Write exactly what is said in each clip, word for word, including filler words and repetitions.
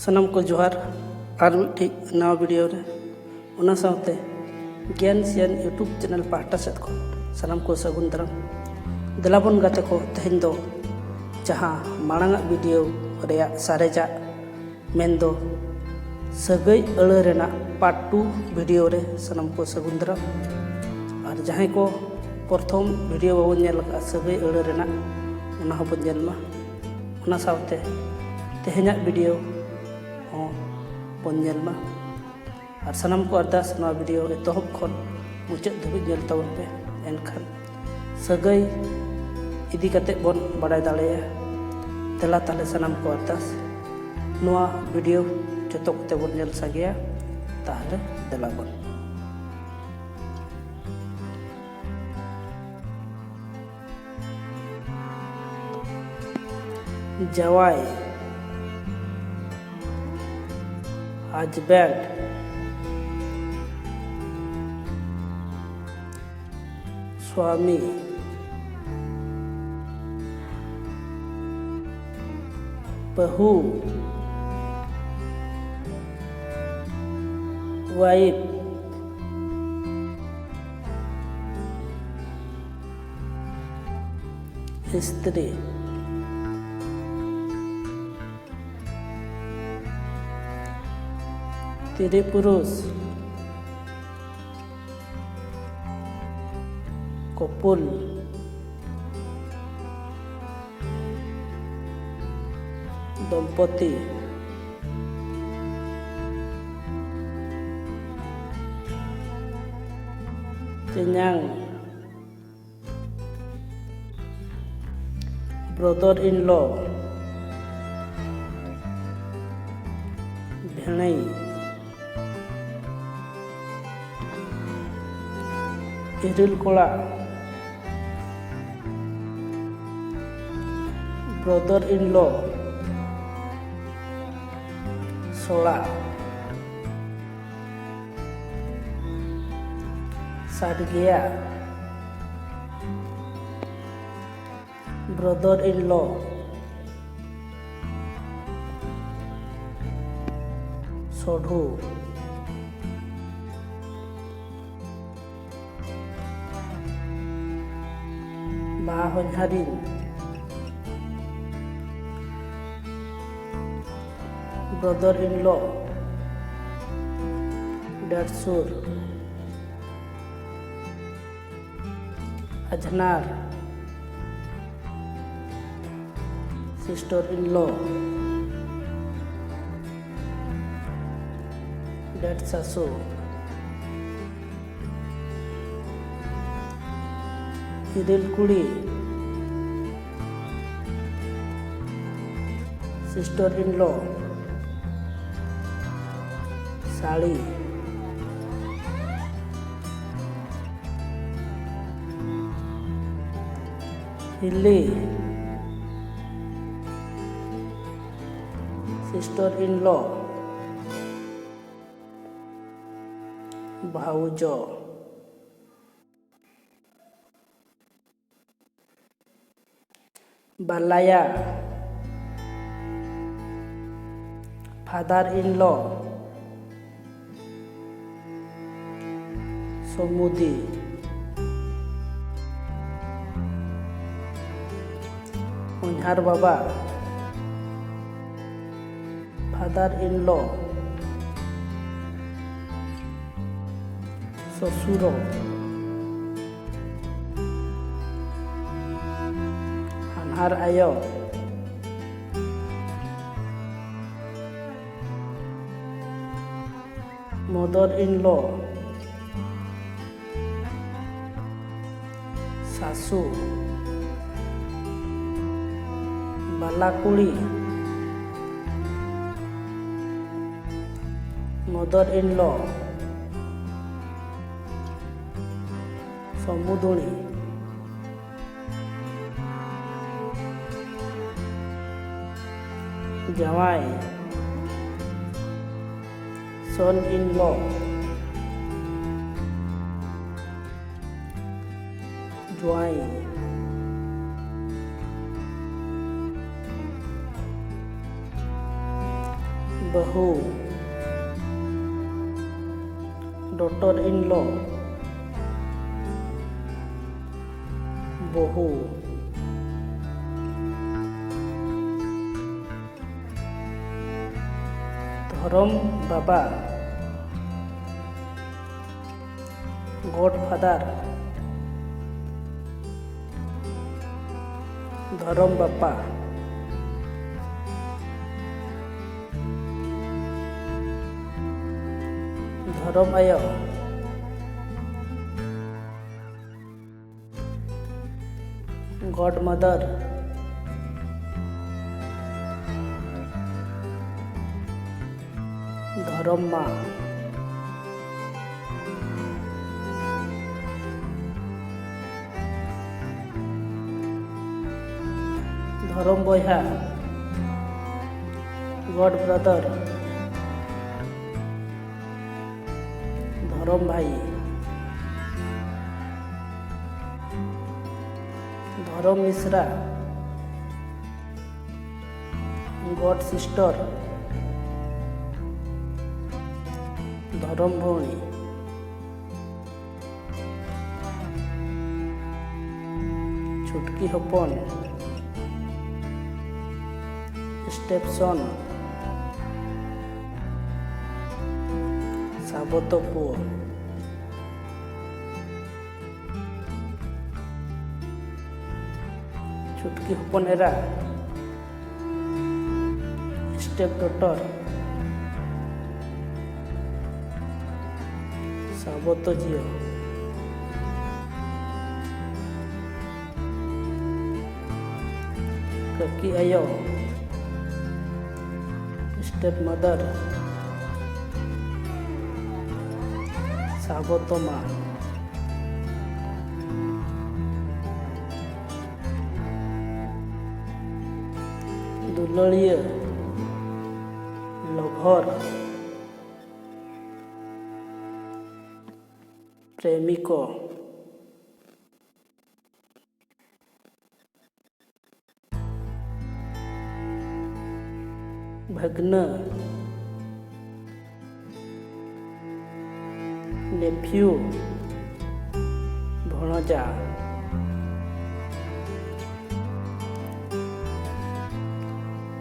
ᱥᱟᱱᱟᱢ ᱠᱚ ᱡᱚᱦᱟᱨ ᱟᱨ ᱢᱤᱫᱴᱤᱡ ᱱᱟᱣᱟ ᱵᱷᱤᱰᱤᱭᱳ ᱨᱮ᱾ ᱚᱱᱟ ᱥᱟᱶᱛᱮ ᱜᱮᱭᱟᱱ ᱥᱤᱭᱟᱱ ᱭᱩᱴᱩᱵᱽ ᱪᱮᱱᱮᱞ ᱯᱟᱦᱴᱟ ᱥᱮᱫ ᱠᱷᱚᱱ ᱥᱟᱱᱟᱢ ᱠᱚ ᱥᱟᱹᱜᱩᱱ ᱫᱟᱨᱟᱢ᱾ ᱫᱮᱞᱟ ᱵᱚᱱ ᱜᱟᱛᱮ ᱠᱚ, ᱛᱮᱦᱮᱧ ᱫᱚ ᱡᱟᱦᱟᱸ ᱢᱟᱲᱟᱝ ᱟᱜ ᱵᱷᱤᱰᱤᱭᱳ ᱨᱮᱭᱟᱜ ᱥᱟᱨᱮᱡᱟᱜ, ᱢᱮᱱᱫᱚ ᱥᱟᱹᱜᱟᱹᱭ ᱟᱹᱲᱟᱹ ᱨᱮᱱᱟᱜ ᱯᱟᱨᱴ ᱴᱩ ᱵᱷᱤᱰᱤᱭᱳ ᱨᱮ ᱥᱟᱱᱟᱢ ᱠᱚ ᱥᱟᱹᱜᱩᱱ ᱫᱟᱨᱟᱢ᱾ ᱟᱨ ᱡᱟᱦᱟᱸᱭ ᱠᱚ ᱯᱨᱚᱛᱷᱚᱢ ᱵᱷᱤᱰᱤᱭᱳ ᱵᱟᱵᱚᱱ ᱧᱮᱞ ᱟᱠᱟᱫᱼᱟ ᱥᱟᱹᱜᱟᱹᱭ ᱟᱹᱲᱟᱹ ᱨᱮᱱᱟᱜ, ᱚᱱᱟ ᱦᱚᱸᱵᱚᱱ ᱧᱮᱞ ᱢᱟ᱾ ᱚᱱᱟ ᱥᱟᱶᱛᱮ ᱛᱮᱦᱮᱧᱟᱜ ᱵᱷᱤᱰᱤᱭᱳ ᱦᱚᱸ ᱵᱚᱱ ᱧᱮᱞ ᱢᱟ᱾ ᱟᱨ ᱥᱟᱱᱟᱢ ᱠᱚ ᱟᱨᱫᱟᱥ, ᱱᱚᱣᱟ ᱵᱷᱤᱰᱤᱭᱳ ᱮᱛᱚᱦᱚᱵ ᱠᱷᱚᱱ ᱢᱩᱪᱟᱹᱫ ᱫᱷᱟᱹᱵᱤᱡ ᱧᱮᱞ ᱛᱟᱵᱚᱱ ᱯᱮ᱾ ᱮᱱᱠᱷᱟᱱ ᱥᱟᱹᱜᱟᱹᱭ ᱤᱫᱤ ᱠᱟᱛᱮ ᱵᱚᱱ ᱵᱟᱲᱟᱭ ᱫᱟᱲᱮᱭᱟᱜᱼᱟ᱾ ᱫᱮᱞᱟ ᱛᱟᱦᱞᱮ ᱥᱟᱱᱟᱢ ᱠᱚ ᱟᱨᱫᱟᱥ, ᱱᱚᱣᱟ ᱵᱷᱤᱰᱤᱭᱳ ᱡᱚᱛᱚ ᱠᱚᱛᱮ ᱵᱚᱱ ᱧᱮᱞ ᱥᱟᱸᱜᱮᱭᱟ᱾ ᱛᱟᱦᱞᱮ ᱫᱮᱞᱟ ᱵᱚᱱ᱾ ᱡᱟᱶᱟᱭ, husband, ᱥᱣᱟᱢᱤ, ᱵᱟᱹᱦᱩ, wife, ᱥᱛᱨᱤ᱾ ᱛᱤᱨᱤ ᱯᱩᱨᱩᱥ, couple, ᱫᱚᱢᱯᱚᱛᱤ, ᱛᱮᱧᱟᱝ, brother in law, ᱵᱷᱮᱬᱮᱭ, ᱤᱨᱤᱞ ᱠᱚᱲᱟ, brother in law, ᱥᱚᱲᱟ, ᱥᱟᱰᱜᱮᱭᱟ, brother in law, ᱥᱚᱰᱷᱩ, ᱵᱟ ᱦᱚᱧᱦᱟᱨᱤᱧ, brother in law, ᱰᱮᱰᱥᱩᱨ, ᱟᱡᱷᱱᱟᱨ, sister in law, ᱰᱮᱰ ᱥᱟᱥᱩ, ᱤᱨᱤᱞ ᱠᱩᱲᱤ, sister in law, ᱥᱟᱹᱲᱤ, ᱦᱤᱞᱤ, sister in law, ᱵᱷᱟᱣᱩᱡᱚ, ᱵᱟᱞᱟᱭᱟ, father in law, ᱥᱚᱢᱩᱫᱤ, ᱦᱚᱧᱦᱟᱨ ᱵᱟᱵᱟ, father in law, ᱥᱚᱥᱩᱨᱚ, ᱦᱟᱱᱦᱟᱨ ᱟᱭᱳ, mother in law, ᱥᱟᱥᱩ, ᱵᱟᱞᱟ ᱠᱩᱲᱤ, mother in law, ᱥᱚᱢᱩᱫᱩᱲᱤ, ᱡᱟᱶᱟᱭ, son in law, ᱡᱟᱶᱟᱭ, ᱵᱟᱹᱦᱩ, daughter in law, ᱵᱟᱹᱦᱩ᱾ ᱫᱷᱚᱨᱚᱢ ᱵᱟᱵᱟ, godfather, ᱫᱷᱚᱨᱚᱢ ᱵᱟᱯᱟ, ᱫᱷᱚᱨᱚᱢ ᱟᱭᱳ, godmother, ᱫᱷᱚᱨᱚᱢ ᱢᱟ, ᱫᱷᱚᱨᱚᱢ ᱵᱚᱭᱦᱟ, godbrother, ᱫᱷᱚᱨᱚᱢ ᱵᱷᱟᱭ, ᱫᱷᱚᱨᱚᱢ ᱢᱤᱥᱨᱟ, godsister, ᱫᱷᱚᱨᱚᱢ ᱵᱷᱟᱹᱭ, ᱪᱷᱩᱴᱠᱤ ᱦᱚᱯᱚᱱ, stepson, ᱥᱟᱵᱚᱛᱚ ᱯᱩ, ᱪᱷᱩᱴᱠᱤ ᱦᱚᱯᱚᱱ ᱮᱨᱟ, stepdaughter, ᱥᱟᱵᱚᱛᱚ ᱡᱤᱭᱚ, ᱠᱟᱹᱠᱤ ᱟᱭᱳ, stepmother, ᱥᱟᱵᱚᱛᱚ ᱢᱟ, ᱫᱩᱞᱟᱹᱲᱤᱭᱟᱹ, lover, ᱯᱨᱮᱢᱤᱠᱚ, ᱵᱷᱟᱹᱜᱽᱱᱟᱹ, nephew, ᱵᱷᱚᱬᱡᱟ᱾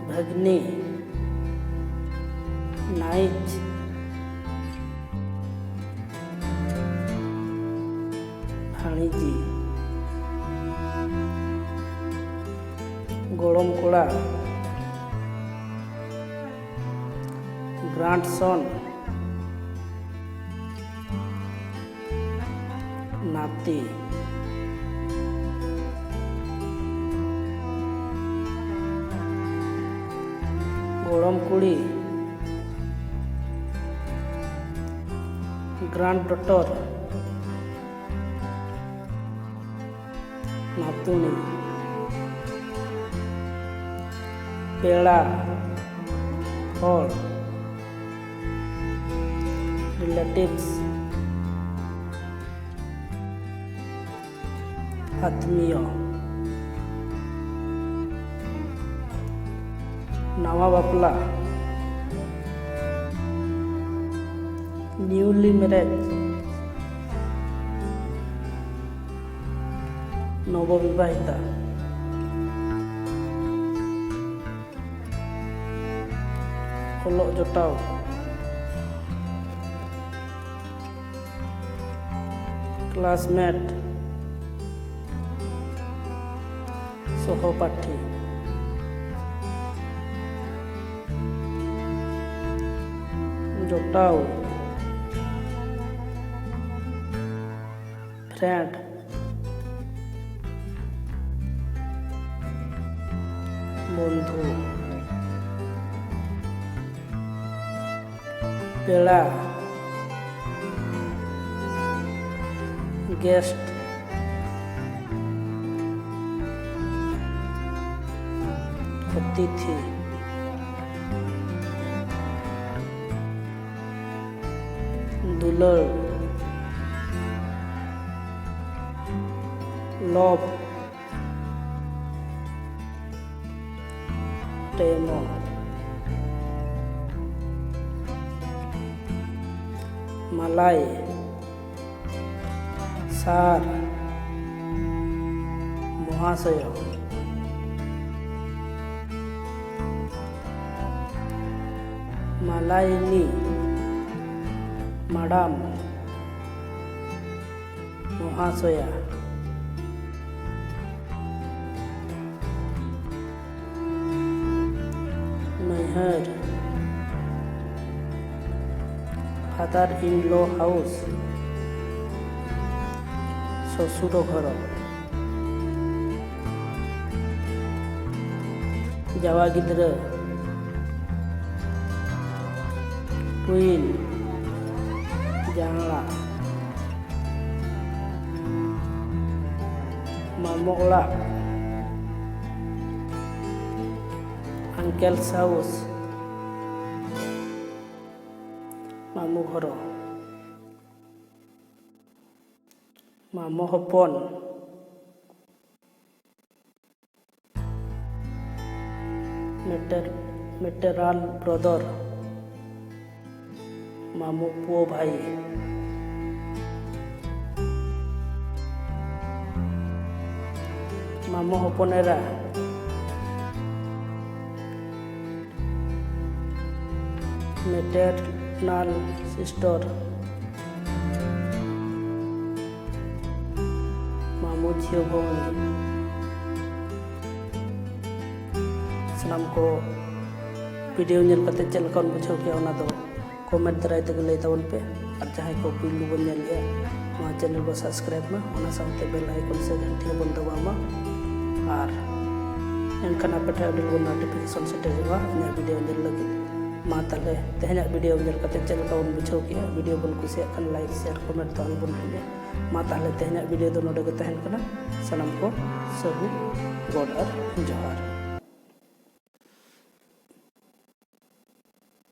ᱵᱷᱟᱹᱜᱽᱱᱤ, niece, ᱵᱷᱟᱹᱬᱤᱡᱤ᱾ ᱜᱚᱲᱚᱢ ᱠᱚᱲᱟ, grandson, ᱱᱟᱛᱤ᱾ ᱜᱚᱲᱚᱢ ᱠᱩᱲᱤ, granddaughter, ᱱᱟᱛᱩᱱᱤ᱾ ᱯᱮᱲᱟ ᱦᱚᱲ, relatives, ᱟᱛᱢᱤᱭᱚ᱾ ᱱᱟᱣᱟ ᱵᱟᱯᱞᱟ, newly married, ᱱᱚᱵᱚ ᱵᱤᱵᱟᱦᱤᱛᱟ᱾ ᱚᱞᱚᱜ ᱡᱚᱴᱟᱣ, classmate, ᱥᱚᱦᱚᱯᱟᱴᱷᱤ᱾ ᱡᱚᱴᱟᱣ, friend, ᱵᱚᱱᱫᱷᱩ᱾ ᱯᱮᱲᱟ, guest, ᱚᱛᱤᱛᱷᱤ᱾ ᱫᱩᱞᱟᱹᱲ, love, ᱴᱮᱢᱚ᱾ ᱢᱟᱞᱟᱭ, ᱥᱟᱨ ᱢᱚᱦᱟᱥᱚᱭ, ᱢᱟᱞᱟᱭᱤᱱᱤ ᱢᱟᱰᱟᱢ ᱢᱚᱦᱟᱥᱚᱭᱟ, ᱱᱟᱹᱭᱦᱟᱹᱨ, father in law house, ᱥᱚᱥᱩᱨ ᱜᱷᱚᱨ, ᱡᱟᱶᱟ ᱜᱤᱫᱽᱨᱟᱹ, ᱠᱩᱭᱤᱱ, ᱡᱟᱶᱟ, ᱢᱟᱢᱚ ᱚᱲᱟᱜ, uncle's house, ᱢᱟᱢᱩ ᱜᱷᱚᱨᱚ, ᱢᱟᱢᱚ ᱦᱚᱯᱚᱱ, ᱢᱮᱴᱟᱨ-, maternal brother, ᱢᱟᱢᱚ ᱯᱩᱣᱟ ᱵᱷᱟᱭ, ᱢᱟᱢᱚ ᱦᱚᱯᱚᱱ ᱮᱨᱟ, maternal sister, ᱢᱟᱢᱚ ᱡᱷᱤᱭᱚ ᱵᱷᱟᱹᱭ᱾ ᱥᱟᱱᱟᱢ ᱠᱚ video ᱧᱮᱞ ᱠᱟᱛᱮ ᱪᱮᱫ ᱞᱮᱠᱟ ᱵᱚᱱ ᱵᱩᱡᱷᱟᱹᱣ ᱠᱮᱜᱼᱟ, ᱚᱱᱟ ᱫᱚ comment ᱫᱟᱨᱟᱭ ᱛᱮᱜᱮ ᱞᱟᱹᱭ ᱛᱟᱵᱚᱱ ᱯᱮ᱾ ᱟᱨ ᱡᱟᱦᱟᱸᱭ ᱠᱚ ᱯᱩᱭᱞᱩ ᱵᱚᱱ ᱧᱮᱞ ᱜᱮᱭᱟ, ᱱᱚᱣᱟ channel ᱵᱚ subscribe ᱢᱟ, ᱚᱱᱟ ᱥᱟᱶᱛᱮ bell icon ᱥᱮ ᱜᱷᱟᱱᱴᱤ ᱦᱚᱸᱵᱚᱱ ᱫᱟᱵᱟᱣ ᱢᱟ᱾ ᱟᱨ ᱮᱱᱠᱷᱟᱱ ᱟᱯᱮ ᱴᱷᱮᱱ ᱟᱹᱰᱤ ᱞᱚᱜᱚᱱ notification ᱥᱮᱴᱮᱨᱚᱜᱼᱟ ᱤᱧᱟᱹᱜ video ᱧᱮᱞ ᱞᱟᱹᱜᱤᱫ᱾ ᱢᱟ ᱛᱟᱦᱞᱮ ᱛᱮᱦᱮᱧᱟᱜ video ᱧᱮᱞ ᱠᱟᱛᱮ ᱪᱮᱫ ᱞᱮᱠᱟ ᱵᱚᱱ ᱵᱩᱡᱷᱟᱹᱣ ᱠᱮᱜᱼᱟ? Video ᱵᱚᱱ ᱠᱩᱥᱤᱭᱟᱜ ᱠᱷᱟᱱ like, share, comment ᱫᱚ ᱟᱞᱚᱵᱚᱱ ᱦᱤᱲᱤᱧᱟ᱾ ᱢᱟ ᱛᱟᱦᱞᱮ ᱛᱮᱦᱮᱧᱟᱜ video ᱫᱚ ᱱᱚᱰᱮ ᱜᱮ ᱛᱟᱦᱮᱱ ᱠᱟᱱᱟ᱾ ᱥᱟᱱᱟᱢ ᱠᱚ ᱥᱟᱹᱜᱩᱱ ᱜᱚᱰ ᱟᱨ ᱡᱚᱦᱟᱨ᱾